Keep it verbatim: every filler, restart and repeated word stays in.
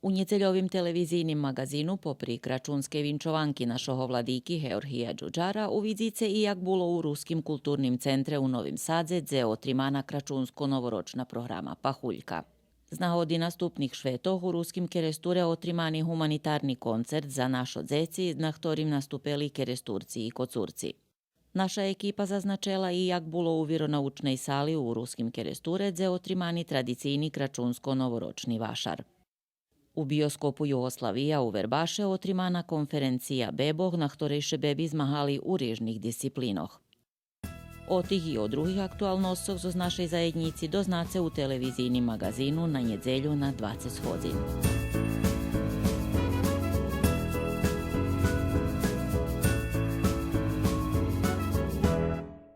У нєдзельовим телевизийним маґазину, попри крачунскей винчованки нашого владики Георгия Джуджара, увидзице и як було у Руским културним центре у Новим Садзе, дзе отримана крачунско-новорочна програма Пахулька. З нагоди наступних шветох у Руским Керестуре отримани гуманитарни концерт за нашо дзеци, на хторим наступели Керестурци и Коцурци. Наша екипа зазначела и як було у виронаучней сали у Руским Керестуре, дзе отримани традицийни крачунско-новорочни вашар. У биоскопу Югославия у Вербаше отримана конференция бебох, на хторей ше беби змагали у рижних дисциплинох. О тих и о других актуалносцох зоз нашей заєднїци дознаце у телевизийним маґазину на нєдзелю на двацец годзин.